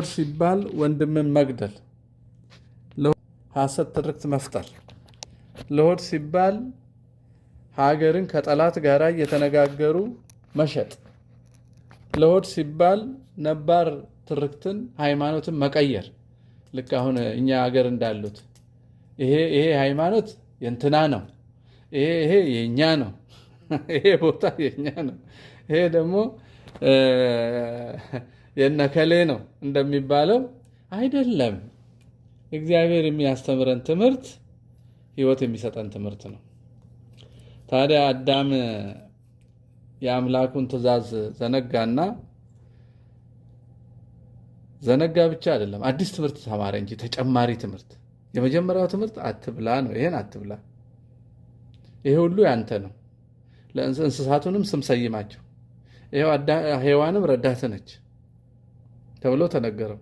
ሲባል ወንድምን መግደል፣ ሐሰት ትርክት መፍጠር፣ ለሆድ ሲባል ሀገርን ከጠላት ጋር እየተነጋገሩ መሸጥ፣ ለሆድ ሲባል ነባር ትርክትን ሃይማኖትን መቀየር። ልክ አሁን እኛ ሀገር እንዳሉት ይሄ ይሄ ሃይማኖት የእንትና ነው፣ ይሄ ይሄ የእኛ ነው፣ ይሄ ቦታ የእኛ ነው፣ ይሄ ደግሞ የነከሌ ነው እንደሚባለው አይደለም። እግዚአብሔር የሚያስተምረን ትምህርት ሕይወት የሚሰጠን ትምህርት ነው። ታዲያ አዳም የአምላኩን ትእዛዝ ዘነጋና ዘነጋ ብቻ አይደለም፣ አዲስ ትምህርት ተማረ እንጂ ተጨማሪ ትምህርት። የመጀመሪያው ትምህርት አትብላ ነው። ይሄን አትብላ፣ ይሄ ሁሉ ያንተ ነው። ለእንስሳቱንም ስም ሰይማቸው፣ ይሄው ሔዋንም ረዳት ነች ተብሎ ተነገረው።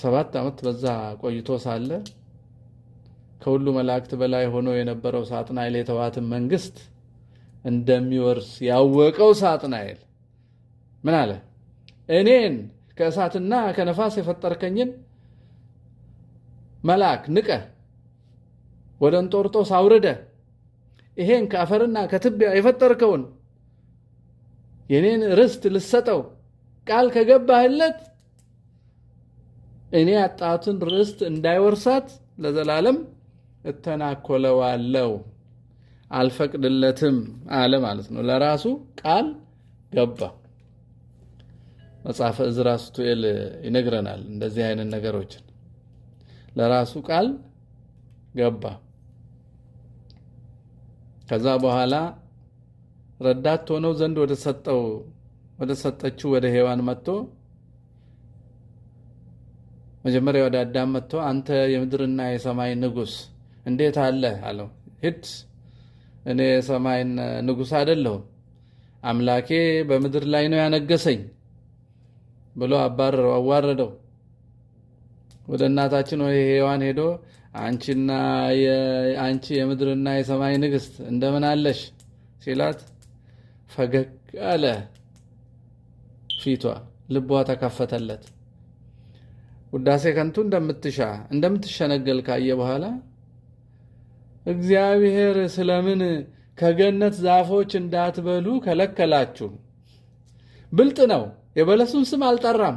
7 ዓመት በዛ ቆይቶ ሳለ ከሁሉ መላእክት በላይ ሆኖ የነበረው ሳጥናኤል የተዋትን መንግስት እንደሚወርስ ያወቀው ሳጥናኤል ምን አለ? እኔን ከእሳትና ከነፋስ የፈጠርከኝን መልአክ ንቀህ ወደ እንጦርጦስ አውርደ ይሄን ከአፈርና ከትቢያ የፈጠርከውን የኔን ርስት ልሰጠው ቃል ከገባህለት እኔ ያጣሁትን ርስት እንዳይወርሳት ለዘላለም እተናኮለዋለሁ፣ አልፈቅድለትም አለ ማለት ነው። ለራሱ ቃል ገባ። መጽሐፈ ዕዝራ ሱቱኤል ይነግረናል እንደዚህ አይነት ነገሮችን። ለራሱ ቃል ገባ። ከዛ በኋላ ረዳት ሆነው ዘንድ ወደ ሰጠችው ወደ ሔዋን መጥቶ መጀመሪያ ወደ አዳም መጥቶ አንተ የምድርና የሰማይ ንጉስ እንዴት አለህ አለው። ሂድ፣ እኔ የሰማይ ንጉስ አይደለሁም፣ አምላኬ በምድር ላይ ነው ያነገሰኝ ብሎ አባረረው፣ አዋረደው። ወደ እናታችን ወደ ሔዋን ሄዶ አንቺ የምድርና የሰማይ ንግስት እንደምን አለሽ ሲላት ፈገግ አለ ፊቷ፣ ልቧ ተከፈተለት። ውዳሴ ከንቱ እንደምትሻ እንደምትሸነገል ካየ በኋላ እግዚአብሔር ስለምን ከገነት ዛፎች እንዳትበሉ ከለከላችሁ? ብልጥ ነው። የበለሱን ስም አልጠራም።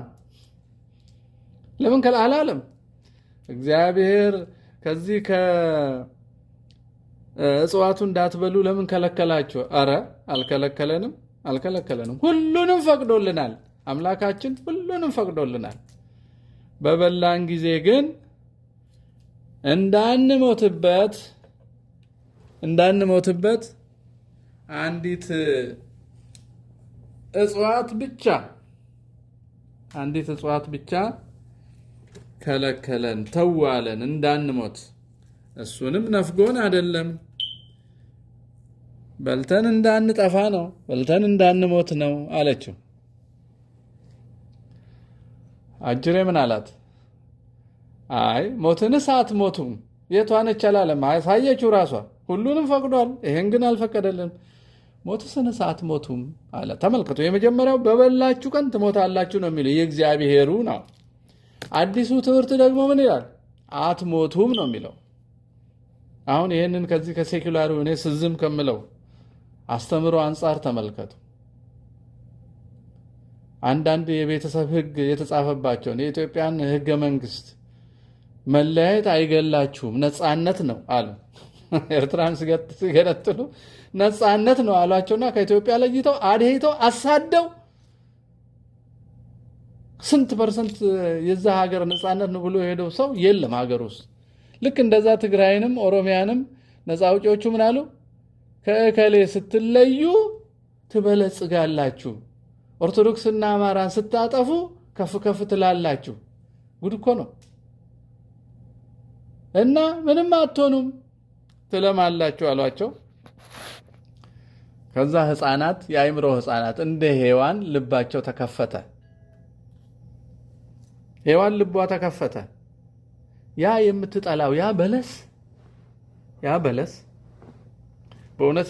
ለምን አላለም? እግዚአብሔር ከዚህ ከእጽዋቱ እንዳትበሉ ለምን ከለከላችሁ? አረ አልከለከለንም፣ አልከለከለንም። ሁሉንም ፈቅዶልናል። አምላካችን ሁሉንም ፈቅዶልናል። በበላን ጊዜ ግን እንዳንሞትበት አንዲት እጽዋት ብቻ አንዲት እጽዋት ብቻ ከለከለን፣ ተዋለን እንዳንሞት። እሱንም ነፍጎን አይደለም፣ በልተን እንዳንጠፋ ነው፣ በልተን እንዳንሞት ነው አለችው። አጅሬ ምን አላት? አይ ሞትንስ አትሞቱም። የቷ ነች አላለም። አሳየችው ራሷ። ሁሉንም ፈቅዷል፣ ይሄን ግን አልፈቀደልንም። ሞትስንስ አትሞቱም አለ። ተመልከቱ፣ የመጀመሪያው በበላችሁ ቀን ትሞታላችሁ ነው የሚለው የእግዚአብሔሩ ነው። አዲሱ ትምህርት ደግሞ ምን ይላል? አትሞቱም ነው የሚለው። አሁን ይሄንን ከዚህ ከሴኩላሩ እኔ ስዝም ከምለው አስተምሮ አንጻር ተመልከቱ። አንዳንድ የቤተሰብ ሕግ የተጻፈባቸውን የኢትዮጵያን ሕገ መንግስት መለያየት አይገላችሁም ነፃነት ነው አሉ። ኤርትራን ሲገነጥሉ ነፃነት ነው አሏቸውና ከኢትዮጵያ ለይተው አድሄተው አሳደው ስንት percent የዛ ሀገር ነፃነት ነው ብሎ የሄደው ሰው የለም ሀገር ውስጥ። ልክ እንደዛ ትግራይንም ኦሮሚያንም ነፃ አውጪዎቹ ምን አሉ? ከእከሌ ስትለዩ ትበለጽጋላችሁ፣ ኦርቶዶክስና አማራን ስታጠፉ ከፍ ከፍ ትላላችሁ። ጉድ እኮ ነው። እና ምንም አትሆኑም ትለማላችሁ አሏቸው። ከዛ ህፃናት፣ የአእምሮ ህፃናት እንደ ሔዋን ልባቸው ተከፈተ። ሔዋን ልቧ ተከፈተ። ያ የምትጠላው ያ በለስ ያ በለስ በእውነት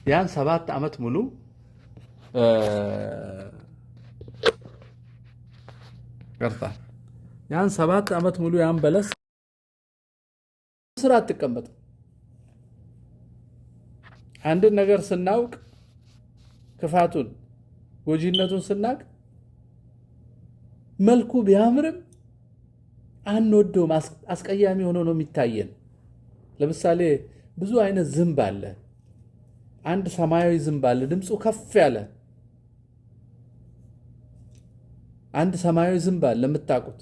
ያን 7 ዓመት ሙሉ ቀርታ ያን 7 ዓመት ሙሉ ያን በለስ ስራ አትቀመጥም። አንድን ነገር ስናውቅ፣ ክፋቱን ጎጂነቱን ስናቅ መልኩ ቢያምርም አንወደውም። አስቀያሚ ሆኖ ነው የሚታየን። ለምሳሌ ብዙ አይነት ዝንብ አለ። አንድ ሰማያዊ ዝንብ አለ፣ ድምፁ ከፍ ያለ። አንድ ሰማያዊ ዝንብ አለ የምታውቁት፣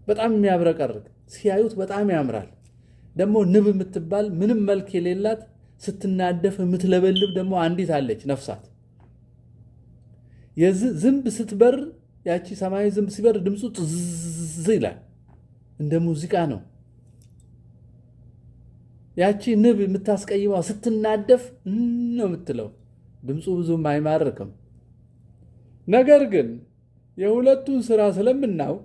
በጣም የሚያብረቀርቅ፣ ሲያዩት በጣም ያምራል። ደግሞ ንብ የምትባል ምንም መልክ የሌላት ስትናደፍ የምትለበልብ ደግሞ አንዲት አለች ነፍሳት። ዝንብ ስትበር፣ ያቺ ሰማያዊ ዝንብ ሲበር ድምፁ ጥዝ ይላል፣ እንደ ሙዚቃ ነው። ያቺ ንብ የምታስቀይመው ስትናደፍ ነው የምትለው፣ ድምፁ ብዙም አይማርክም። ነገር ግን የሁለቱን ስራ ስለምናውቅ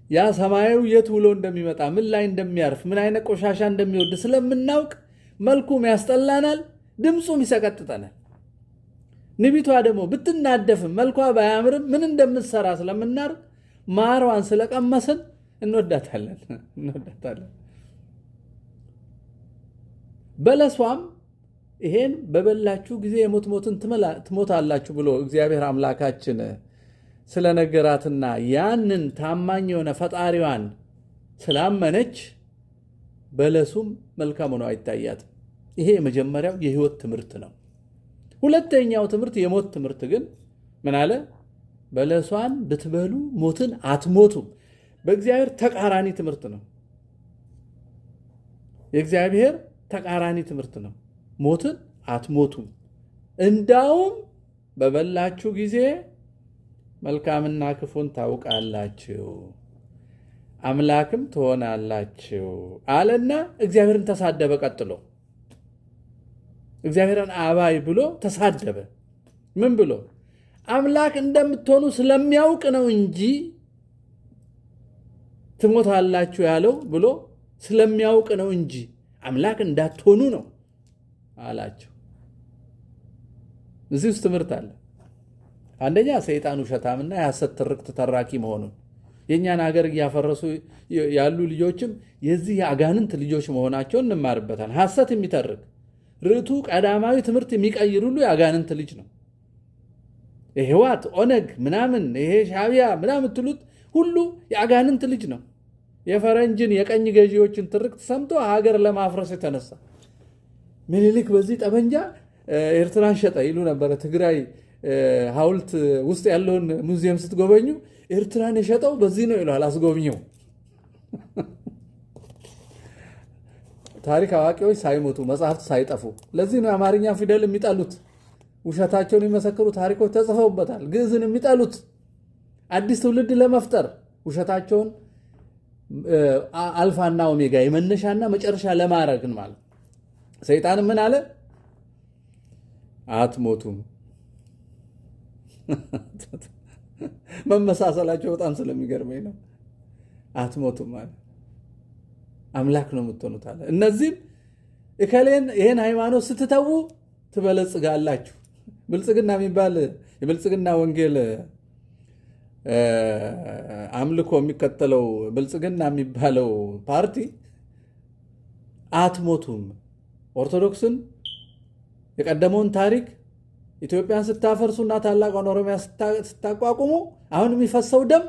ያ ሰማያዊ የት ውሎ እንደሚመጣ፣ ምን ላይ እንደሚያርፍ፣ ምን አይነት ቆሻሻ እንደሚወድ ስለምናውቅ መልኩም ያስጠላናል፣ ድምፁም ይሰቀጥጠናል። ንቢቷ ደግሞ ብትናደፍም መልኳ ባያምርም ምን እንደምትሰራ ስለምናርቅ ማሯን ስለቀመስን እንወዳታለን እንወዳታለን። በለሷም ይሄን በበላችሁ ጊዜ የሞት ሞትን ትሞታላችሁ ብሎ እግዚአብሔር አምላካችን ስለነገራትና ያንን ታማኝ የሆነ ፈጣሪዋን ስላመነች በለሱም መልካም ሆኖ አይታያትም። ይሄ የመጀመሪያው የህይወት ትምህርት ነው። ሁለተኛው ትምህርት የሞት ትምህርት ግን ምን አለ? በለሷን ብትበሉ ሞትን አትሞቱም። በእግዚአብሔር ተቃራኒ ትምህርት ነው። የእግዚአብሔር ተቃራኒ ትምህርት ነው። ሞትን አትሞቱም፣ እንዳውም በበላችሁ ጊዜ መልካምና ክፉን ታውቃላችሁ፣ አምላክም ትሆናላችሁ አለና እግዚአብሔርን ተሳደበ። ቀጥሎ እግዚአብሔርን አባይ ብሎ ተሳደበ። ምን ብሎ? አምላክ እንደምትሆኑ ስለሚያውቅ ነው እንጂ ትሞታላችሁ ያለው ብሎ ስለሚያውቅ ነው እንጂ አምላክ እንዳትሆኑ ነው አላቸው። እዚህ ውስጥ ትምህርት አለ። አንደኛ ሰይጣን ውሸታምና የሐሰት ትርክት ተራኪ መሆኑን፣ የእኛን ሀገር እያፈረሱ ያሉ ልጆችም የዚህ የአጋንንት ልጆች መሆናቸውን እንማርበታል። ሐሰት የሚተርክ፣ ርቱ ቀዳማዊ ትምህርት የሚቀይር ሁሉ የአጋንንት ልጅ ነው። ህወሓት፣ ኦነግ ምናምን፣ ይሄ ሻዕቢያ ምናምን ትሉት ሁሉ የአጋንንት ልጅ ነው። የፈረንጅን የቀኝ ገዢዎችን ትርክት ሰምቶ ሀገር ለማፍረስ የተነሳ። ምኒልክ በዚህ ጠመንጃ ኤርትራን ሸጠ ይሉ ነበረ። ትግራይ ሐውልት ውስጥ ያለውን ሙዚየም ስትጎበኙ ኤርትራን የሸጠው በዚህ ነው ይለዋል አስጎብኘው። ታሪክ አዋቂዎች ሳይሞቱ፣ መጽሐፍት ሳይጠፉ። ለዚህ ነው የአማርኛ ፊደል የሚጠሉት። ውሸታቸውን የሚመሰክሩ ታሪኮች ተጽፈውበታል። ግዕዝን የሚጠሉት አዲስ ትውልድ ለመፍጠር ውሸታቸውን አልፋና ኦሜጋ የመነሻና መጨረሻ ለማድረግ ማለት። ሰይጣን ምን አለ? አትሞቱም። መመሳሰላቸው በጣም ስለሚገርመኝ ነው። አትሞቱም አለ። አምላክ ነው የምትሆኑት አለ። እነዚህም እከሌን ይሄን ሃይማኖት ስትተዉ ትበለጽጋላችሁ። ብልጽግና የሚባል የብልጽግና ወንጌል አምልኮ የሚከተለው ብልጽግና የሚባለው ፓርቲ አትሞቱም፣ ኦርቶዶክስን የቀደመውን ታሪክ ኢትዮጵያን ስታፈርሱና ታላቋን ኦሮሚያ ስታቋቁሙ አሁን የሚፈሰው ደም፣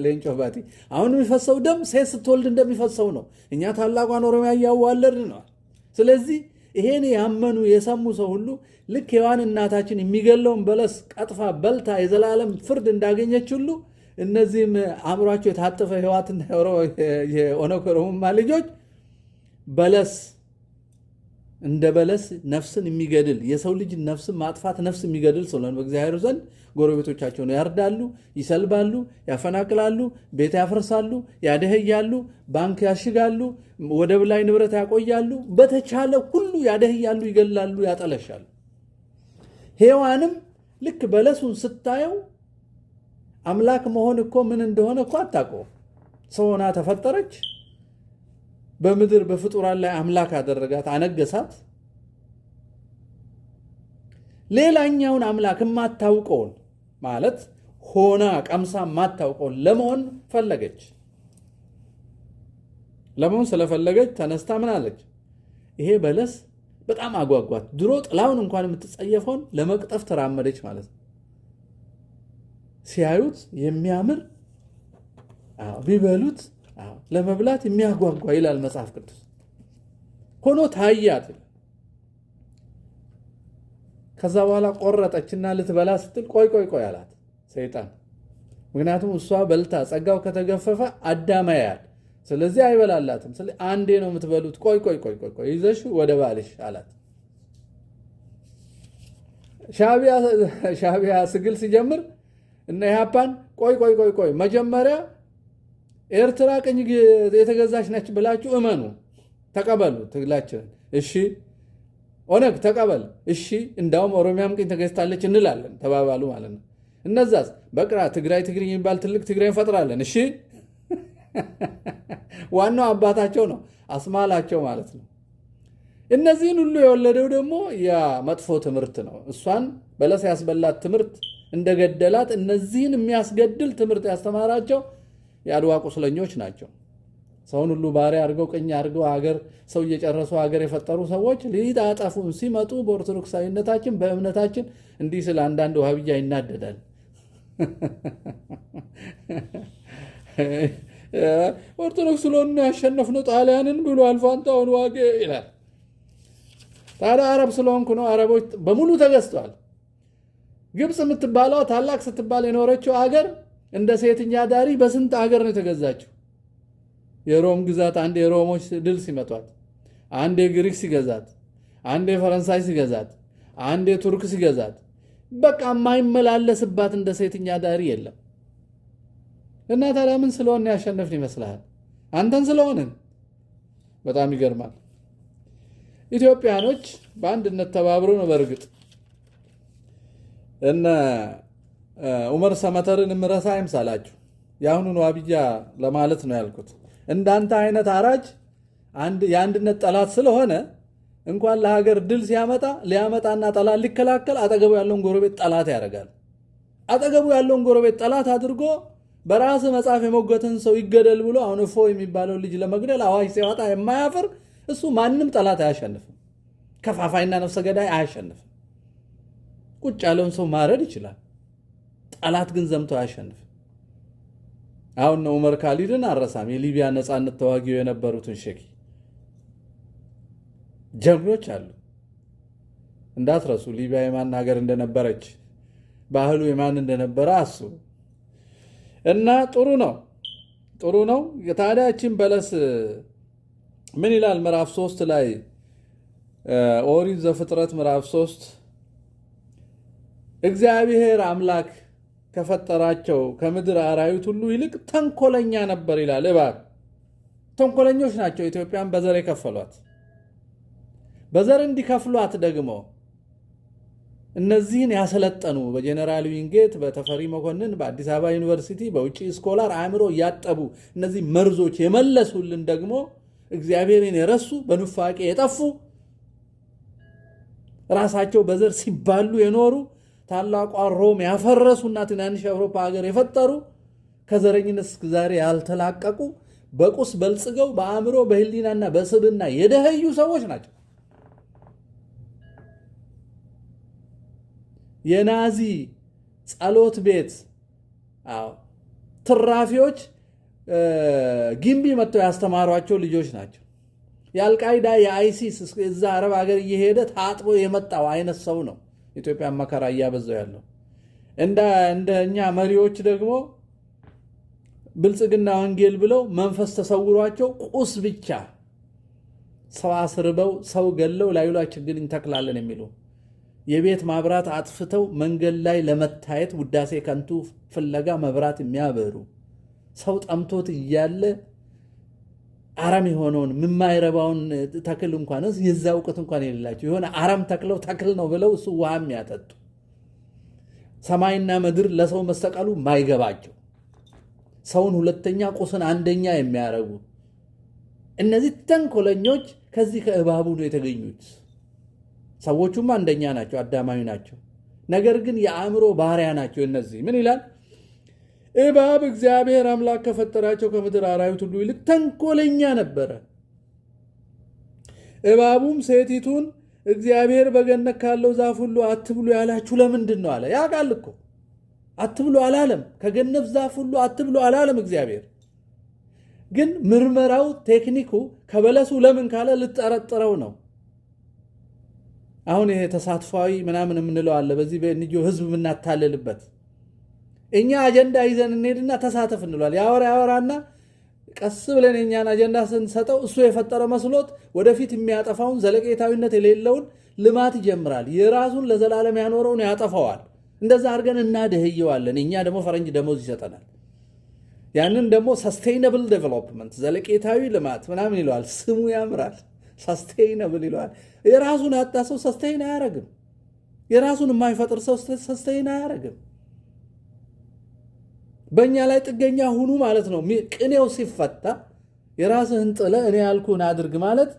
ሌንጮ ባቲ፣ አሁን የሚፈሰው ደም ሴት ስትወልድ እንደሚፈሰው ነው። እኛ ታላቋን ኦሮሚያ እያዋለድን ነው። ስለዚህ ይሄን ያመኑ የሰሙ ሰው ሁሉ ልክ ሔዋን እናታችን የሚገለውን በለስ ቀጥፋ በልታ የዘላለም ፍርድ እንዳገኘች ሁሉ እነዚህም አእምሯቸው የታጠፈ ህወሓትና የኦነግ ኦሮሙማ ልጆች በለስ እንደ በለስ ነፍስን የሚገድል፣ የሰው ልጅ ነፍስን ማጥፋት ነፍስ የሚገድል ስለሆነ በእግዚአብሔር ዘንድ ጎረቤቶቻቸውን ያርዳሉ፣ ይሰልባሉ፣ ያፈናቅላሉ፣ ቤት ያፈርሳሉ፣ ያደህያሉ፣ ባንክ ያሽጋሉ፣ ወደብ ላይ ንብረት ያቆያሉ፣ በተቻለ ሁሉ ያደህያሉ፣ ይገላሉ፣ ያጠለሻሉ። ሔዋንም ልክ በለሱን ስታየው አምላክ መሆን እኮ ምን እንደሆነ እኮ አታውቀውም። ሰው ሆና ተፈጠረች። በምድር በፍጡራን ላይ አምላክ አደረጋት፣ አነገሳት። ሌላኛውን አምላክ የማታውቀውን ማለት ሆና ቀምሳ ማታውቀውን ለመሆን ፈለገች። ለመሆን ስለፈለገች ተነስታ ምን አለች? ይሄ በለስ በጣም አጓጓት። ድሮ ጥላውን እንኳን የምትጸየፈውን ለመቅጠፍ ተራመደች ማለት ነው። ሲያዩት የሚያምር ቢበሉት ለመብላት የሚያጓጓ ይላል መጽሐፍ ቅዱስ ሆኖ ታያት። ከዛ በኋላ ቆረጠችና ልትበላ ስትል ቆይ ቆይ ቆይ አላት ሰይጣን። ምክንያቱም እሷ በልታ ጸጋው ከተገፈፈ አዳም ያያል፣ ስለዚህ አይበላላትም። ስለዚህ አንዴ ነው የምትበሉት፣ ቆይ ቆይ ቆይ ቆይ ቆይ ይዘሽ ወደ ባልሽ አላት። ሻዕቢያ ትግል ሲጀምር እና ኢህአፓን ቆይ ቆይ ቆይ ቆይ መጀመሪያ ኤርትራ ቅኝ የተገዛች ነች ብላችሁ እመኑ፣ ተቀበሉ ትግላችንን። እሺ ኦነግ ተቀበል፣ እሺ እንዳውም ኦሮሚያም ቅኝ ተገዝታለች እንላለን ተባባሉ ማለት ነው። እነዛስ በቅራ ትግራይ ትግርኝ የሚባል ትልቅ ትግራይ እንፈጥራለን። እሺ ዋናው አባታቸው ነው አስማላቸው ማለት ነው። እነዚህን ሁሉ የወለደው ደግሞ ያ መጥፎ ትምህርት ነው። እሷን በለስ ያስበላት ትምህርት እንደገደላት እነዚህን የሚያስገድል ትምህርት ያስተማራቸው የአድዋ ቁስለኞች ናቸው። ሰውን ሁሉ ባሪያ አድርገው ቅኝ አድርገው ሀገር ሰው እየጨረሱ ሀገር የፈጠሩ ሰዎች ሊጣጠፉን ሲመጡ በኦርቶዶክሳዊነታችን በእምነታችን እንዲህ ስለ አንዳንድ ውሃብያ ይናደዳል። ኦርቶዶክስ ስለሆነ ያሸነፍነው ጣሊያንን ብሏል ፋንታሁን ዋጌ ይላል። ታዲያ አረብ ስለሆንኩ ነው። አረቦች በሙሉ ተገዝተዋል። ግብፅ የምትባለው ታላቅ ስትባል የኖረችው አገር እንደ ሴተኛ አዳሪ በስንት አገር ነው የተገዛችው? የሮም ግዛት አንድ የሮሞች ድል ሲመቷት፣ አንድ የግሪክ ሲገዛት፣ አንድ የፈረንሳይ ሲገዛት፣ አንድ የቱርክ ሲገዛት፣ በቃ የማይመላለስባት እንደ ሴተኛ አዳሪ የለም። እና ታዲያ ምን ስለሆን ያሸነፍን ይመስልሃል? አንተን ስለሆንን። በጣም ይገርማል። ኢትዮጵያኖች በአንድነት ተባብሮ ነው። በእርግጥ እነ ዑመር ሰመተርን ምረሳ አይምሳላችሁ። የአሁኑን ዋብያ ለማለት ነው ያልኩት። እንዳንተ አይነት አራጅ የአንድነት ጠላት ስለሆነ እንኳን ለሀገር ድል ሲያመጣ ሊያመጣና ጠላት ሊከላከል አጠገቡ ያለውን ጎረቤት ጠላት ያደርጋል። አጠገቡ ያለውን ጎረቤት ጠላት አድርጎ በራስ መጽሐፍ የሞገትን ሰው ይገደል ብሎ አሁን እፎ የሚባለው ልጅ ለመግደል አዋጅ ሲያወጣ የማያፍር እሱ ማንም ጠላት አያሸንፍም። ከፋፋይና ነፍሰ ገዳይ አያሸንፍም። ቁጭ ያለውን ሰው ማረድ ይችላል። ጠላት ግን ዘምቶ አያሸንፍም። አሁን ነው ዑመር ካሊድን አረሳም። የሊቢያ ነፃነት ተዋጊው የነበሩትን ሼኪ ጀግኖች አሉ። እንዳትረሱ ሊቢያ የማን ሀገር እንደነበረች ባህሉ የማን እንደነበረ አስቡ። እና ጥሩ ነው ጥሩ ነው። ታዲያችን በለስ ምን ይላል? ምዕራፍ 3 ላይ ኦሪት ዘፍጥረት ምዕራፍ 3 እግዚአብሔር አምላክ ከፈጠራቸው ከምድር አራዊት ሁሉ ይልቅ ተንኮለኛ ነበር ይላል። እባብ ተንኮለኞች ናቸው። ኢትዮጵያን በዘር የከፈሏት በዘር እንዲከፍሏት ደግሞ እነዚህን ያሰለጠኑ በጀኔራል ዊንጌት፣ በተፈሪ መኮንን፣ በአዲስ አበባ ዩኒቨርሲቲ፣ በውጭ scholar አእምሮ እያጠቡ እነዚህ መርዞች የመለሱልን ደግሞ እግዚአብሔርን የረሱ በኑፋቄ የጠፉ ራሳቸው በዘር ሲባሉ የኖሩ ታላቋ ሮም ያፈረሱና ትናንሽ የአውሮፓ ሀገር የፈጠሩ ከዘረኝነት እስከ ዛሬ ያልተላቀቁ በቁስ በልጽገው በአእምሮ በሕሊናና በስብና የደኸዩ ሰዎች ናቸው። የናዚ ጸሎት ቤት ትራፊዎች ጊምቢ መጥተው ያስተማሯቸው ልጆች ናቸው። የአልቃይዳ የአይሲስ እዛ አረብ ሀገር እየሄደ ታጥቦ የመጣው አይነት ሰው ነው ኢትዮጵያን መከራ እያበዛው ያለው። እንደ እኛ መሪዎች ደግሞ ብልጽግና ወንጌል ብለው መንፈስ ተሰውሯቸው ቁስ ብቻ ሰው አስርበው ሰው ገለው ላዩ ላይ ችግር እንተክላለን የሚሉ የቤት ማብራት አጥፍተው መንገድ ላይ ለመታየት ውዳሴ ከንቱ ፍለጋ መብራት የሚያበሩ ሰው ጠምቶት እያለ አረም የሆነውን የማይረባውን ተክል እንኳን የዛ እውቀት እንኳን የሌላቸው የሆነ አረም ተክለው ተክል ነው ብለው እሱ ውሃ የሚያጠጡ ሰማይና ምድር ለሰው መሰቀሉ ማይገባቸው ሰውን ሁለተኛ ቁስን አንደኛ የሚያደርጉ እነዚህ ተንኮለኞች ከዚህ ከእባቡ ነው የተገኙት። ሰዎቹም አንደኛ ናቸው፣ አዳማዊ ናቸው። ነገር ግን የአእምሮ ባሪያ ናቸው። እነዚህ ምን ይላል? እባብ እግዚአብሔር አምላክ ከፈጠራቸው ከምድር አራዊት ሁሉ ይልቅ ተንኮለኛ ነበረ። እባቡም ሴቲቱን እግዚአብሔር በገነት ካለው ዛፍ ሁሉ አትብሉ ያላችሁ ለምንድን ነው አለ። ያውቃል እኮ፣ አትብሉ አላለም። ከገነት ዛፍ ሁሉ አትብሉ አላለም እግዚአብሔር። ግን ምርመራው ቴክኒኩ ከበለሱ ለምን ካለ ልጠረጥረው ነው። አሁን ይሄ ተሳትፏዊ ምናምን የምንለው አለ። በዚህ በ NGO ህዝብ የምናታልልበት፣ እኛ አጀንዳ ይዘን እንሄድና ተሳተፍ እንለዋል። ያወራ ያወራና ቀስ ብለን የእኛን አጀንዳ ስንሰጠው እሱ የፈጠረ መስሎት ወደፊት የሚያጠፋውን ዘለቄታዊነት የሌለውን ልማት ይጀምራል። የራሱን ለዘላለም ያኖረውን ያጠፋዋል። እንደዛ አድርገን እናደህየዋለን። እኛ ደግሞ ፈረንጅ ደሞዝ ይሰጠናል። ያንን ደግሞ sustainable development፣ ዘለቄታዊ ልማት ምናምን ይለዋል። ስሙ ያምራል። Sustainable ይለዋል። የራሱን ያጣ ሰው sustain አያረግም። የራሱን የማይፈጥር ሰው sustain አያረግም። በእኛ ላይ ጥገኛ ሁኑ ማለት ነው። ቅኔው ሲፈታ የራስህን ጥለህ እኔ ያልኩህን አድርግ ማለት፣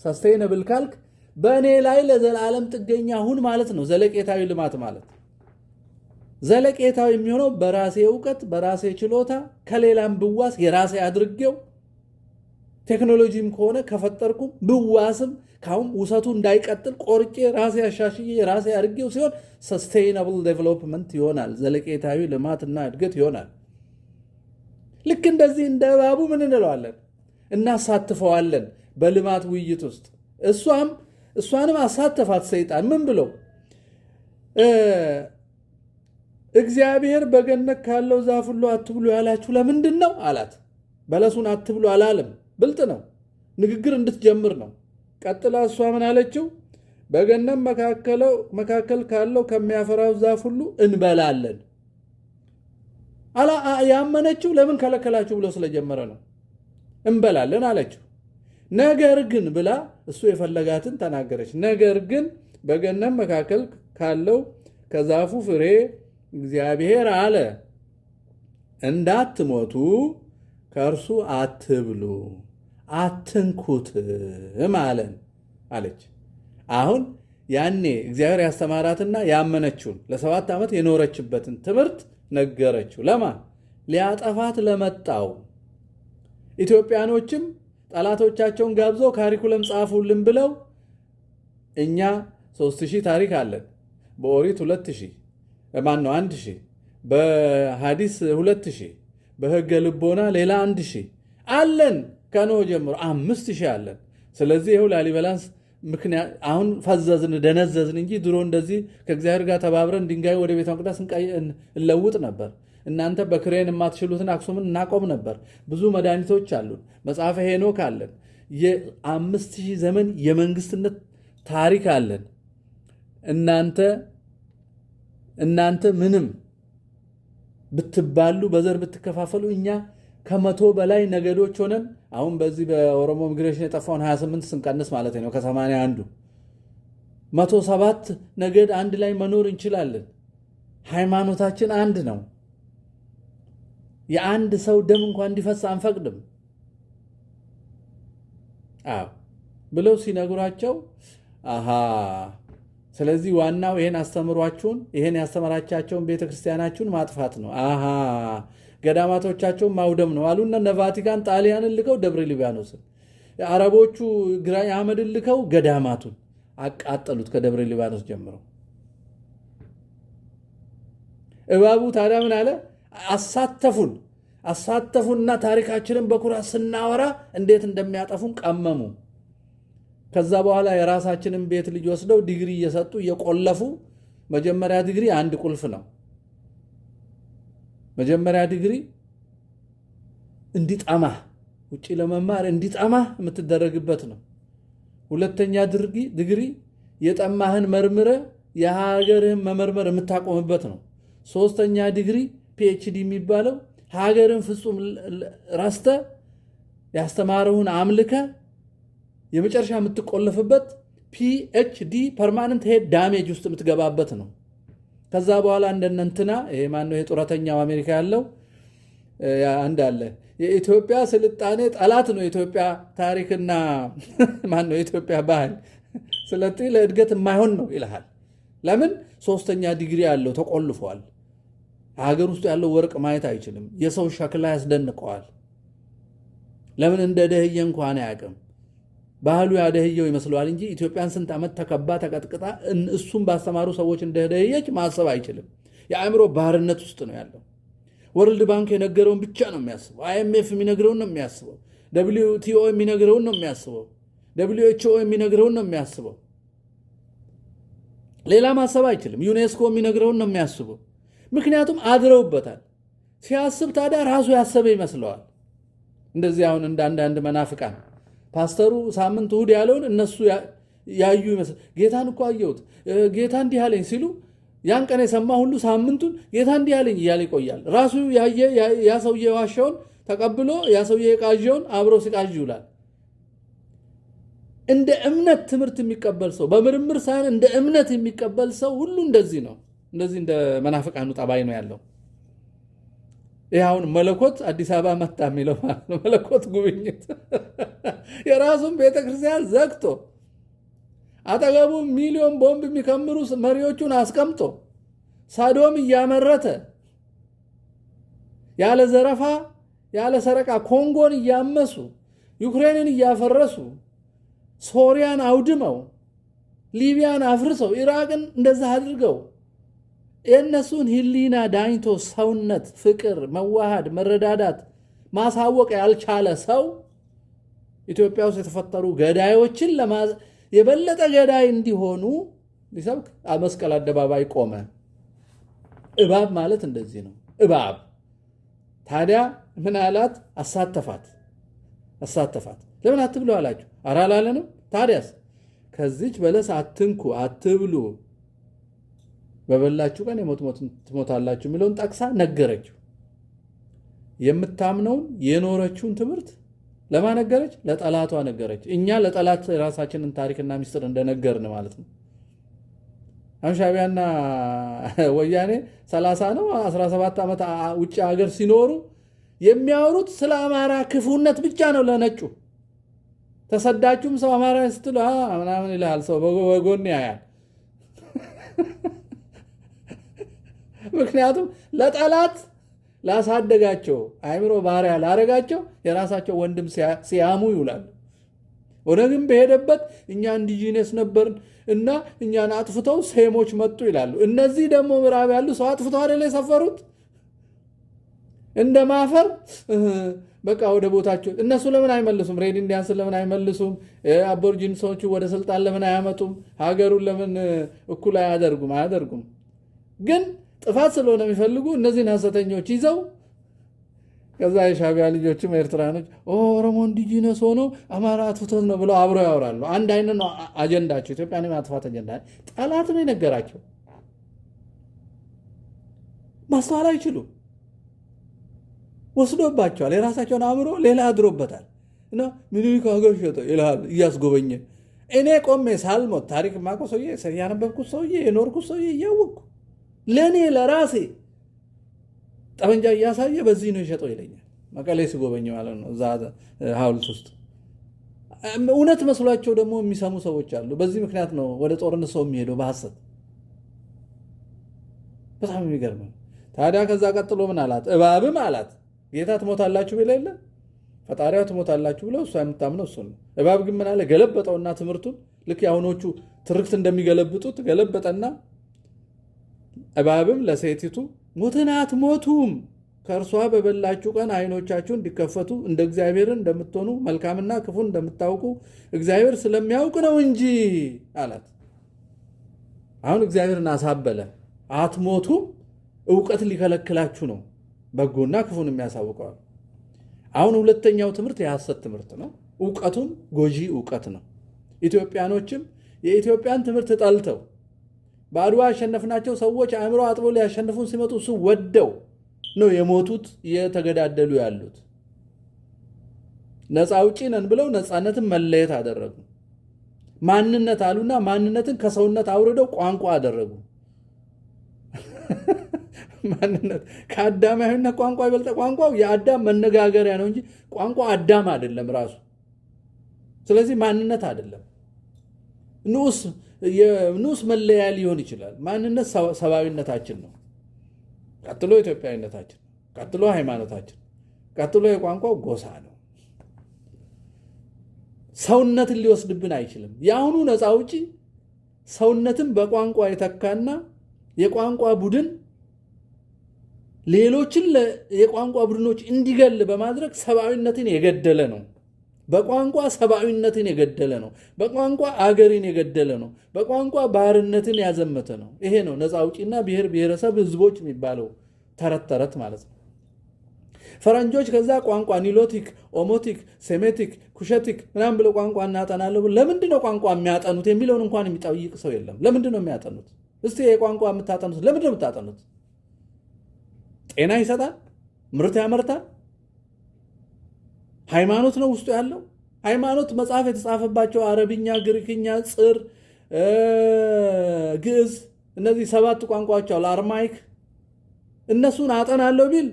sustainable ካልክ በእኔ ላይ ለዘላለም ጥገኛ ሁን ማለት ነው። ዘለቄታዊ ልማት ማለት ዘለቄታዊ የሚሆነው በራሴ እውቀት፣ በራሴ ችሎታ፣ ከሌላም ብዋስ የራሴ አድርጌው፣ ቴክኖሎጂም ከሆነ ከፈጠርኩም ብዋስም ካሁን ውሰቱ እንዳይቀጥል ቆርጬ ራሴ አሻሽዬ የራሴ አድርጌው ሲሆን sustainable development ይሆናል። ዘለቄታዊ ልማትና እድገት ይሆናል። ልክ እንደዚህ እንደ እባቡ ምን እንለዋለን? እናሳትፈዋለን በልማት ውይይት ውስጥ። እሷንም አሳተፋት ሰይጣን። ምን ብሎ? እግዚአብሔር በገነት ካለው ዛፍ ሁሉ አትብሉ ያላችሁ ለምንድን ነው አላት። በለሱን አትብሉ አላለም። ብልጥ ነው። ንግግር እንድትጀምር ነው። ቀጥላ እሷ ምን አለችው? በገነት መካከል ካለው ከሚያፈራው ዛፍ ሁሉ እንበላለን። ያመነችው ለምን ከለከላችሁ ብሎ ስለጀመረ ነው። እንበላለን አለችው። ነገር ግን ብላ እሱ የፈለጋትን ተናገረች። ነገር ግን በገነት መካከል ካለው ከዛፉ ፍሬ እግዚአብሔር አለ፣ እንዳትሞቱ ከእርሱ አትብሉ አትንኩትም አለን አለች። አሁን ያኔ እግዚአብሔር ያስተማራትና ያመነችውን ለ7 ዓመት የኖረችበትን ትምህርት ነገረችው። ለማ? ሊያጠፋት ለመጣው። ኢትዮጵያኖችም ጠላቶቻቸውን ጋብዘው curriculum ጻፉልን ብለው፣ እኛ 3000 ታሪክ አለን። በኦሪት 2000፣ ማን ነው 1000፣ በሐዲስ 2000፣ በሕገ ልቦና ሌላ 1000 አለን። ከኖህ ጀምሮ 5000 አለን። ስለዚህ ይኸው ላሊበላንስ ምክንያት አሁን ፈዘዝን ደነዘዝን እንጂ ድሮ እንደዚህ ከእግዚአብሔር ጋር ተባብረን ድንጋይ ወደ ቤተ መቅደስ እንለውጥ ነበር። እናንተ በክሬን የማትችሉትን አክሱምን እናቆም ነበር። ብዙ መድኃኒቶች አሉን። መጽሐፈ ሄኖክ አለን። የ5000 ዘመን የመንግስትነት ታሪክ አለን። እናንተ ምንም ብትባሉ፣ በዘር ብትከፋፈሉ፣ እኛ ከ100 በላይ ነገዶች ሆነን፣ አሁን በዚህ በኦሮሞ migration የጠፋውን 28 ስንቀንስ ማለት ነው፣ ከ81ዱ 107 ነገድ አንድ ላይ መኖር እንችላለን። ሃይማኖታችን አንድ ነው። የአንድ ሰው ደም እንኳን እንዲፈስ አንፈቅድም። አዎ ብለው ሲነግሯቸው፣ አሃ፣ ስለዚህ ዋናው ይሄን አስተምሯችሁን፣ ይሄን ያስተማራቻቸውን ቤተክርስቲያናችሁን ማጥፋት ነው። አሃ፣ ገዳማቶቻቸውን ማውደም ነው አሉና እነ ቫቲካን ጣሊያንን ልከው ደብረ ሊባኖስን፣ አረቦቹ ግራኝ አህመድን ልከው ገዳማቱን አቃጠሉት ከደብረ ሊባኖስ ጀምረው። እባቡ ታዲያ ምን አለ? አሳተፉን አሳተፉንና ታሪካችንን በኩራት ስናወራ እንዴት እንደሚያጠፉን ቀመሙ። ከዛ በኋላ የራሳችንን ቤት ልጅ ወስደው ዲግሪ እየሰጡ እየቆለፉ፣ መጀመሪያ ዲግሪ አንድ ቁልፍ ነው። መጀመሪያ ዲግሪ እንዲጠማህ፣ ውጭ ለመማር እንዲጠማህ የምትደረግበት ነው። ሁለተኛ ዲግሪ የጠማህን መርምረህ የሀገርህን መመርመር የምታቆምበት ነው። ሶስተኛ ዲግሪ PhD የሚባለው ሀገርን ፍጹም ረስተህ፣ ያስተማረውን አምልከህ የመጨረሻ የምትቆለፍበት PhD permanent head damage ውስጥ የምትገባበት ነው። ከዛ በኋላ እንደነንትና ይሄ ማነው፣ ይሄ ጡረተኛው አሜሪካ ያለው አንድ አለ። የኢትዮጵያ ስልጣኔ ጠላት ነው። የኢትዮጵያ ታሪክና ማነው የኢትዮጵያ ባህል ስለዚህ ለእድገት የማይሆን ነው ይልሃል። ለምን? ሶስተኛ ዲግሪ ያለው ተቆልፏል። ሀገር ውስጥ ያለው ወርቅ ማየት አይችልም። የሰው ሸክላ ያስደንቀዋል። ለምን እንደደህየ እንኳን አያውቅም። ባህሉ ያደህየው ይመስለዋል እንጂ ኢትዮጵያን ስንት ዓመት ተከባ ተቀጥቅጣ እሱም ባስተማሩ ሰዎች እንደደህየች ማሰብ አይችልም። የአእምሮ ባርነት ውስጥ ነው ያለው። World Bank የነገረውን ብቻ ነው የሚያስበው። IMF የሚነግረውን ነው የሚያስበው። WTO የሚነግረውን ነው የሚያስበው። WHO የሚነግረውን ነው የሚያስበው። ሌላ ማሰብ አይችልም። ዩኔስኮ የሚነግረውን ነው የሚያስበው። ምክንያቱም አድረውበታል። ሲያስብ ታዲያ ራሱ ያሰበ ይመስለዋል። እንደዚህ አሁን እንደ አንዳንድ መናፍቃን ፓስተሩ ሳምንት እሁድ ያለውን እነሱ ያዩ ይመስል ጌታን እኮ አየሁት፣ ጌታ እንዲህ አለኝ ሲሉ ያን ቀን የሰማ ሁሉ ሳምንቱን ጌታ እንዲህ አለኝ እያለ ይቆያል። ራሱ ያየ ያ ሰውዬ የዋሸውን ተቀብሎ ያ ሰውዬ የቃዠውን አብሮ ሲቃዥ ይውላል። እንደ እምነት ትምህርት የሚቀበል ሰው፣ በምርምር ሳይሆን እንደ እምነት የሚቀበል ሰው ሁሉ እንደዚህ ነው። እንደዚህ እንደ መናፍቃኑ ጠባይ ነው ያለው። ይህ አሁን መለኮት አዲስ አበባ መጣ የሚለው ማለት ነው። መለኮት ጉብኝት የራሱን ቤተክርስቲያን ዘግቶ፣ አጠገቡ ሚሊዮን ቦምብ የሚከምሩ መሪዎቹን አስቀምጦ፣ ሳዶም እያመረተ፣ ያለ ዘረፋ ያለ ሰረቃ ኮንጎን እያመሱ፣ ዩክሬንን እያፈረሱ፣ ሶሪያን አውድመው፣ ሊቢያን አፍርሰው፣ ኢራቅን እንደዛ አድርገው፣ የእነሱን ሕሊና ዳኝቶ ሰውነት፣ ፍቅር፣ መዋሃድ፣ መረዳዳት ማሳወቅ ያልቻለ ሰው ኢትዮጵያ ውስጥ የተፈጠሩ ገዳዮችን የበለጠ ገዳይ እንዲሆኑ ሊሰብክ መስቀል አደባባይ ቆመ። እባብ ማለት እንደዚህ ነው። እባብ ታዲያ ምን አላት? አሳተፋት አሳተፋት። ለምን አትብሉ አላችሁ? ኧረ አላለንም። ታዲያስ ከዚች በለስ አትንኩ፣ አትብሉ፣ በበላችሁ ቀን የሞት ሞት ትሞታላችሁ የሚለውን ጠቅሳ ነገረችው። የምታምነውን የኖረችውን ትምህርት ለማን ነገረች? ለጠላቷ ነገረች። እኛ ለጠላት የራሳችንን ታሪክና ሚስጥር እንደነገርን ማለት ነው። አሁን ሻዕቢያና ወያኔ 30 ነው 17 ዓመት ውጭ ሀገር ሲኖሩ የሚያወሩት ስለ አማራ ክፉነት ብቻ ነው ለነጩ። ተሰዳችሁም ሰው አማራ ስትሉ ምናምን ይልሃል፣ ሰው በጎን ያያል። ምክንያቱም ለጠላት ላሳደጋቸው፣ አእምሮ ባሪያ ላረጋቸው የራሳቸው ወንድም ሲያሙ ይውላሉ። ኦነግም በሄደበት እኛ indigenous ነበርን እና እኛን አጥፍተው ሴሞች መጡ ይላሉ። እነዚህ ደግሞ ምዕራብ ያሉ ሰው አጥፍተው አይደለ የሰፈሩት? እንደ ማፈር በቃ ወደ ቦታቸው እነሱ ለምን አይመልሱም? Red Indians ን ለምን አይመልሱም? Aborigine ሰዎቹ ወደ ስልጣን ለምን አያመጡም? ሀገሩን ለምን እኩል አያደርጉም? አያደርጉም። ግን ጥፋት ስለሆነ የሚፈልጉ እነዚህን ሐሰተኞች ይዘው ከዛ የሻዕቢያ ልጆችም ኤርትራኖች ኦሮሞ indigenous ሆኖ አማራ አጥፍቶት ነው ብለው አብረው ያወራሉ። አንድ አይነት ነው አጀንዳቸው። ኢትዮጵያን የማጥፋት አጀንዳ ጠላት ነው የነገራቸው። ማስተዋል አይችሉም። ወስዶባቸዋል። የራሳቸውን አእምሮ ሌላ አድሮበታል። እና ምኒልክ ሀገር ሸጠ ይልሃል እያስጎበኘ። እኔ ቆሜ ሳልሞት ታሪክ የማውቀው ሰውዬ፣ ያነበብኩት ሰውዬ፣ የኖርኩት ሰውዬ፣ እያወቅኩ ለእኔ ለራሴ ጠመንጃ እያሳየ በዚህ ነው የሸጠው ይለኛል። መቀሌ ሲጎበኝ ማለት ነው፣ እዛ ሐውልት ውስጥ። እውነት መስሏቸው ደግሞ የሚሰሙ ሰዎች አሉ። በዚህ ምክንያት ነው ወደ ጦርነት ሰው የሚሄደው በሐሰት። በጣም የሚገርም ነው። ታዲያ ከዛ ቀጥሎ ምን አላት? እባብም አላት ጌታ ትሞታላችሁ ቢል የለ ፈጣሪዋ ትሞታላችሁ ብለው እሷ የምታምነው እሱ ነው። እባብ ግን ምን አለ? ገለበጠውና ትምህርቱን ልክ የአሁኖቹ ትርክት እንደሚገለብጡት ገለበጠና እባብም ለሴቲቱ ሞትን አትሞቱም፣ ከእርሷ በበላችሁ ቀን ዓይኖቻችሁ እንዲከፈቱ እንደ እግዚአብሔርን እንደምትሆኑ መልካምና ክፉን እንደምታውቁ እግዚአብሔር ስለሚያውቅ ነው እንጂ አላት። አሁን እግዚአብሔርን አሳበለ። አትሞቱም እውቀት ሊከለክላችሁ ነው፣ በጎና ክፉን የሚያሳውቀዋል። አሁን ሁለተኛው ትምህርት የሐሰት ትምህርት ነው። እውቀቱም ጎጂ እውቀት ነው። ኢትዮጵያኖችም የኢትዮጵያን ትምህርት ጠልተው በአድዋ ያሸነፍናቸው ሰዎች አእምሮ አጥቦ ሊያሸንፉን ሲመጡ እሱ ወደው ነው የሞቱት፣ እየተገዳደሉ ያሉት። ነፃ አውጪ ነን ብለው ነፃነትን መለየት አደረጉ። ማንነት አሉና ማንነትን ከሰውነት አውርደው ቋንቋ አደረጉ። ማንነት ከአዳማዊነት ቋንቋ ይበልጠ ቋንቋው የአዳም መነጋገሪያ ነው እንጂ ቋንቋ አዳም አይደለም ራሱ። ስለዚህ ማንነት አይደለም፣ ንዑስ መለያ ሊሆን ይችላል። ማንነት ሰብአዊነታችን ነው። ቀጥሎ ኢትዮጵያዊነታችን፣ ቀጥሎ ሃይማኖታችን፣ ቀጥሎ የቋንቋው ጎሳ ነው። ሰውነትን ሊወስድብን አይችልም። የአሁኑ ነፃ አውጪ ሰውነትን በቋንቋ የተካና የቋንቋ ቡድን ሌሎችን የቋንቋ ቡድኖች እንዲገል በማድረግ ሰብአዊነትን የገደለ ነው። በቋንቋ ሰብአዊነትን የገደለ ነው። በቋንቋ አገርን የገደለ ነው። በቋንቋ ባርነትን ያዘመተ ነው። ይሄ ነው ነፃ አውጪና ብሔር ብሔረሰብ ህዝቦች የሚባለው ተረት ተረት ማለት ነው። ፈረንጆች ከዛ ቋንቋ Nilotic፣ Omotic፣ Semitic፣ Cushitic ምናምን ብለው ቋንቋ እናጠናለን። ለምንድን ነው ቋንቋ የሚያጠኑት የሚለውን እንኳን የሚጠይቅ ሰው የለም። ለምንድን ነው የሚያጠኑት? እስቲ የቋንቋ የምታጠኑት ለምንድን ነው የምታጠኑት? ጤና ይሰጣል? ምርት ያመርታል? ሃይማኖት ነው ውስጡ ያለው። ሃይማኖት መጽሐፍ የተጻፈባቸው አረብኛ፣ ግሪክኛ፣ ጽር፣ ግዕዝ እነዚህ 7 ቋንቋዎች አሉ። Aramaic እነሱን አጠናለሁ ቢል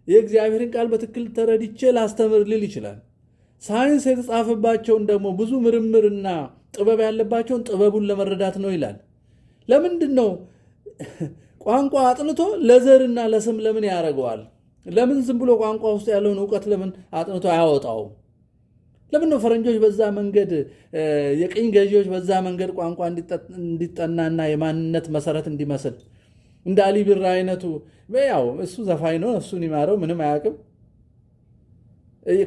የእግዚአብሔርን ቃል በትክክል ተረድቼ ላስተምር ሊል ይችላል። ሳይንስ የተጻፈባቸውን ደግሞ ብዙ ምርምርና ጥበብ ያለባቸውን ጥበቡን ለመረዳት ነው ይላል። ለምንድን ነው ቋንቋ አጥንቶ ለዘርና ለስም ለምን ያደርገዋል? ለምን ዝም ብሎ ቋንቋ ውስጥ ያለውን እውቀት ለምን አጥንቶ አያወጣውም? ለምን ነው ፈረንጆች በዛ መንገድ የቅኝ ገዢዎች በዛ መንገድ ቋንቋ እንዲጠናና የማንነት መሰረት እንዲመስል እንደ አሊ ቢራ አይነቱ ያው እሱ ዘፋኝ ነው፣ እሱን ይማረው ምንም አያውቅም።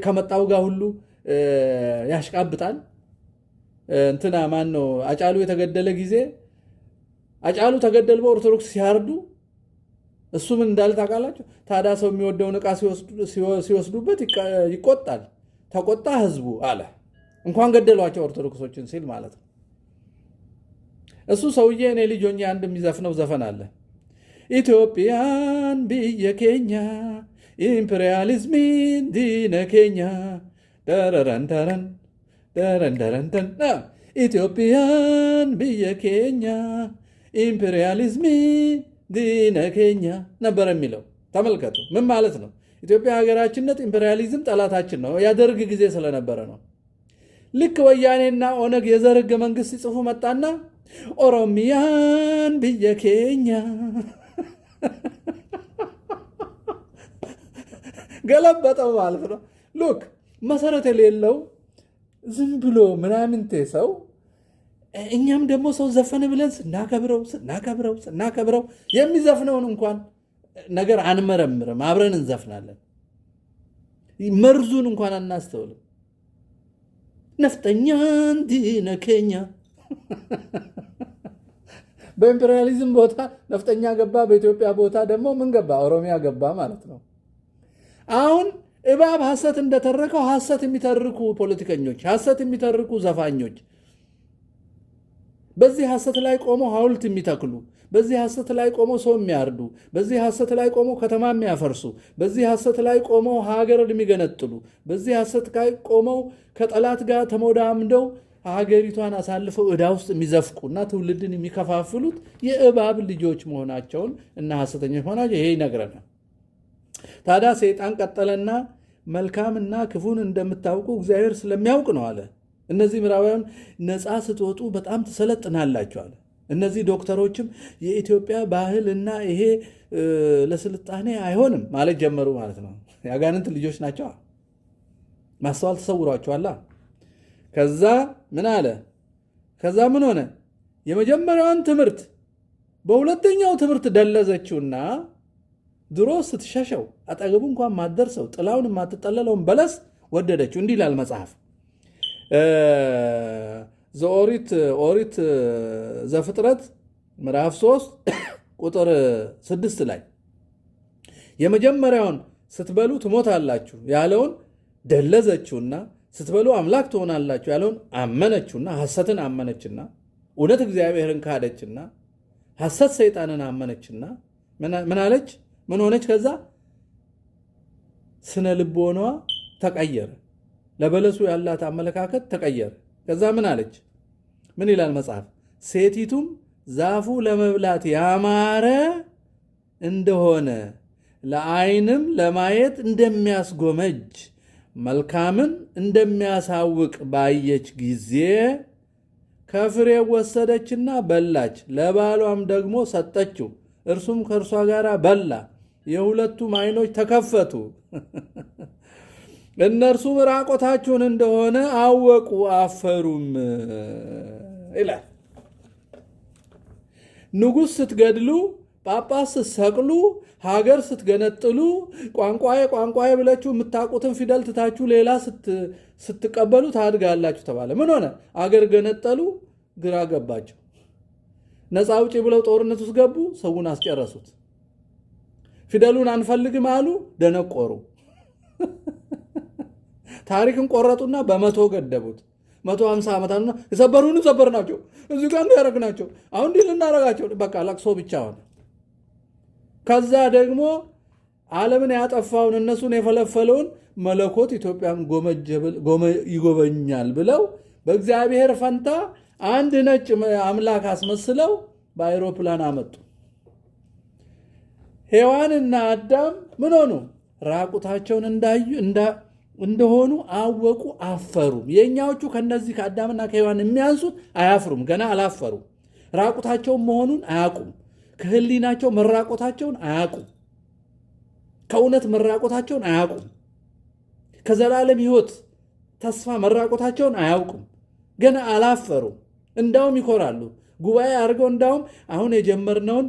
ከመጣው ጋር ሁሉ ያሽቃብጣል። እንትና ማን ነው አጫሉ የተገደለ ጊዜ አጫሉ ተገደል በኦርቶዶክስ ሲያርዱ እሱ ምን እንዳለ ታውቃላችሁ? ታዲያ ሰው የሚወደውን ዕቃ ሲወስዱበት ይቆጣል። ተቆጣ ህዝቡ አለ። እንኳን ገደሏቸው ኦርቶዶክሶችን ሲል ማለት ነው። እሱ ሰውዬ እኔ ልጅ ሆኜ አንድ የሚዘፍነው ዘፈን አለ። Itoophiyaan biyya keenya ኢምፔሪያሊዝሚን diina keenya ደረረን ደረን ደረን ደረን ደን Itoophiyaan biyya keenya ኢምፔሪያሊዝሚን diina keenya ነበር የሚለው። ተመልከቱ፣ ምን ማለት ነው? ኢትዮጵያ ሀገራችንነት ኢምፔሪያሊዝም ጠላታችን ነው። ያደርግ ጊዜ ስለነበረ ነው። ልክ ወያኔና ኦነግ የዘር ህገ መንግስት ሲጽፉ መጣና Oromiyaan biyya keenya ገለበጠው ማለት ነው። Look መሰረት የሌለው ዝም ብሎ ምናምንቴ ሰው። እኛም ደግሞ ሰው ዘፈነ ብለን ስናከብረው ስናከብረው ስናከብረው የሚዘፍነውን እንኳን ነገር አንመረምርም፣ አብረን እንዘፍናለን። መርዙን እንኳን አናስተውልም። ነፍጠኛን diina keenya በኢምፔሪያሊዝም ቦታ ነፍጠኛ ገባ፣ በኢትዮጵያ ቦታ ደግሞ ምን ገባ? ኦሮሚያ ገባ ማለት ነው። አሁን እባብ ሐሰት እንደተረከው ሐሰት የሚተርኩ ፖለቲከኞች፣ ሐሰት የሚተርኩ ዘፋኞች፣ በዚህ ሐሰት ላይ ቆመው ሐውልት የሚተክሉ፣ በዚህ ሐሰት ላይ ቆመው ሰው የሚያርዱ፣ በዚህ ሐሰት ላይ ቆመው ከተማ የሚያፈርሱ፣ በዚህ ሐሰት ላይ ቆመው ሀገር የሚገነጥሉ፣ በዚህ ሐሰት ላይ ቆመው ከጠላት ጋር ተሞዳምደው ሀገሪቷን አሳልፈው ዕዳ ውስጥ የሚዘፍቁና ትውልድን የሚከፋፍሉት የእባብ ልጆች መሆናቸውን እና ሐሰተኞች መሆናቸው ይሄ ይነግረናል። ታዲያ ሰይጣን ቀጠለና መልካምና ክፉን እንደምታውቁ እግዚአብሔር ስለሚያውቅ ነው አለ። እነዚህ ምዕራባውያን ነፃ ስትወጡ በጣም ትሰለጥናላችሁ አለ። እነዚህ ዶክተሮችም የኢትዮጵያ ባህልና ይሄ ለስልጣኔ አይሆንም ማለት ጀመሩ ማለት ነው። የአጋንንት ልጆች ናቸው። ማስተዋል ተሰውሯቸዋል። ከዛ ምን አለ? ከዛ ምን ሆነ? የመጀመሪያውን ትምህርት በሁለተኛው ትምህርት ደለዘችውና ድሮ ስትሸሸው አጠገቡ እንኳን ማትደርሰው ጥላውን የማትጠለለውን በለስ ወደደችው። እንዲህ ይላል መጽሐፍ ዘኦሪት ኦሪት ዘፍጥረት ምዕራፍ 3 ቁጥር 6 ላይ የመጀመሪያውን ስትበሉ ትሞታላችሁ ያለውን ደለዘችውና ስትበሉ አምላክ ትሆናላችሁ ያለውን አመነችውና ሐሰትን አመነችና እውነት እግዚአብሔርን ካደችና ሐሰት ሰይጣንን አመነችና ምን አለች? ምን ሆነች? ከዛ ስነ ልቦናዋ ተቀየረ። ለበለሱ ያላት አመለካከት ተቀየረ። ከዛ ምን አለች? ምን ይላል መጽሐፍ? ሴቲቱም ዛፉ ለመብላት ያማረ እንደሆነ ለዓይንም ለማየት እንደሚያስጎመጅ መልካምን እንደሚያሳውቅ ባየች ጊዜ ከፍሬው ወሰደችና በላች፣ ለባሏም ደግሞ ሰጠችው፣ እርሱም ከእርሷ ጋር በላ። የሁለቱም ዓይኖች ተከፈቱ። እነርሱም ራቆታቸውን እንደሆነ አወቁ፣ አፈሩም ይላል። ንጉሥ ስትገድሉ፣ ጳጳስ ስትሰቅሉ፣ ሀገር ስትገነጥሉ፣ ቋንቋዬ ቋንቋዬ ብላችሁ የምታውቁትን ፊደል ትታችሁ ሌላ ስትቀበሉ ታድጋላችሁ ተባለ። ምን ሆነ? አገር ገነጠሉ፣ ግራ ገባቸው። ነፃ አውጪ ብለው ጦርነት ውስጥ ገቡ፣ ሰውን አስጨረሱት። ፊደሉን አንፈልግም አሉ፣ ደነቆሩ። ታሪክን ቆረጡና በ100 ገደቡት። 150 ዓመት አሉና የሰበሩንም ሰበር ናቸው፣ እዚህ ጋር እንዲያደረግ ናቸው፣ አሁን እንዲህ ልናደርጋቸው፣ በቃ ለቅሶ ብቻ ሆነ። ከዛ ደግሞ ዓለምን ያጠፋውን እነሱን የፈለፈለውን መለኮት ኢትዮጵያን ይጎበኛል ብለው በእግዚአብሔር ፈንታ አንድ ነጭ አምላክ አስመስለው በአይሮፕላን አመጡ። ሔዋንና አዳም ምን ሆኑ? ራቁታቸውን እንደሆኑ አወቁ፣ አፈሩም። የእኛዎቹ ከነዚህ ከአዳምና ከሔዋን የሚያንሱት አያፍሩም፣ ገና አላፈሩም። ራቁታቸውን መሆኑን አያውቁም። ከህሊናቸው መራቆታቸውን አያውቁም። ከእውነት መራቆታቸውን አያውቁም። ከዘላለም ሕይወት ተስፋ መራቆታቸውን አያውቁም። ገና አላፈሩም። እንዳውም ይኮራሉ። ጉባኤ አድርገው እንዳውም አሁን የጀመርነውን